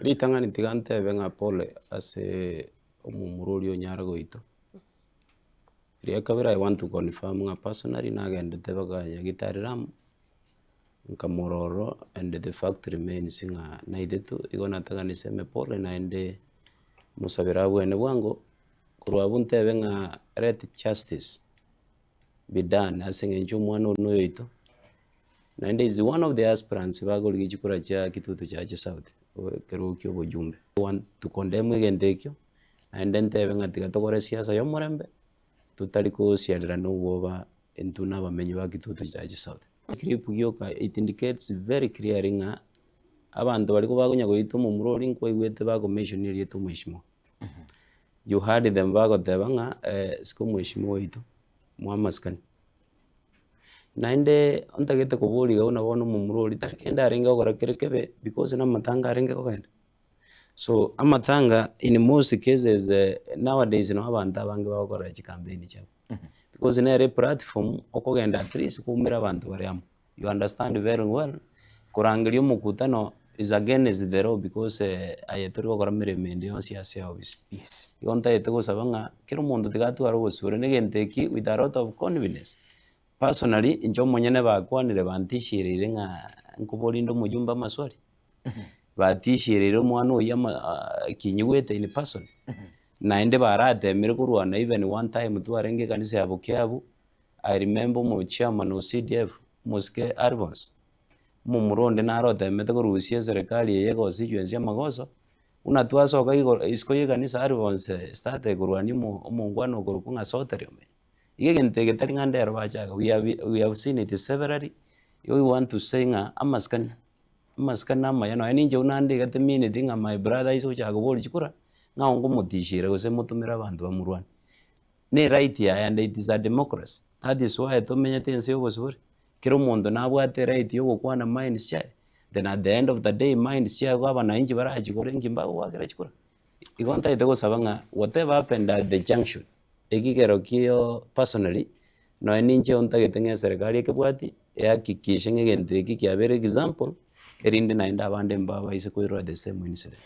Ritang'ani tiga ntebe ng'a pole ase omomura oria onyare goitwa. Eria kabere I want to confirm ng'a personally nagendete mpaka nyagetari Lamu, nkamorora ororo and the fact remains ng'a naitetwe, igo nataganise emepole naende mosabere abwene bwango, korwa abwo ntebe ng'a let justice be done ase eng'encho omwana oyo noyoito. Naende is one of the aspirants bagorigia chikura chia Kitutu Chache South ekerogo kia obojumbe. I want to condemn egento ekio, naende ntebe ng'a tiga tokore siasa ya omorembe, totari kosiarerana obwoba intwe na abamenyi ba Kitutu Chache South. Clip gioka it indicates very clearly ng'a abanto baria bakonya goita omomura oria nkwaigwete bako mention erieta omweshimiwa. You heard them bagoteba ng'a sika omweshimiwa oito, moe amasikani. Naende ntagete koboria iga buna bono omomura oria tari kende arenge gokora kere kebe because na amatanga arenge kogenda. So amatanga in most cases nowadays nabo abanto abange bagokora chicampaign chiabo, because nere eplatform okogenda at least koumera abanto bare amo, you understand very well, korangeria omokutano is against the law because aye tori gokora meremo ende yonsi ase eofisi. Yes. Igo ntagete gosaba ng'a kera omonto tiga atware obosibore na egento eki with a lot of confidence. Personally, inche omonyene bakwanire bantishireire ng'a nkoborinde omojumbe amaswali, batishireire omwana oyio ama kinyigwete in person, naende baratemire korwana even one time twarenge ekanisa ya Bokiabu, I remember omo chairman o CDF, omosike Alphonse, omomura onde naro otemete korusia eserekari eye econstituency amagoso, buna twasoka igoro isiko ya ekanisa Alphonse started korwania omo omongwana okorokwa ng'a Sotere Omenyo. Iga egento eke tari ng'a ndero bachaka, we have we have seen it severally, igo we want to say ng'a amasikani, amasikani namaya nonya ninche buna nde iga timineti ng'a my brother aise gochaka koboria chikura, ng'a ngomotishera gose motomere abanto bamorwane. Ne eright yaye and it is a democracy, that is why tomenyete ense ya obosibore, kera omonto nabwate eright ya ogokwana minds chiaye, then at the end of the day minds chiaye igo abananchi barachikore nki mbagoakera chikura. Igo ntagete gosaba ng'a whatever happened at the junction, ekigero kio personally, nonye ninche ntagete ng'a eserekari ekebwati, ehakikishe ng'a egento eki kiabeire example, erinde naende abande mbabaise koirora the same incident.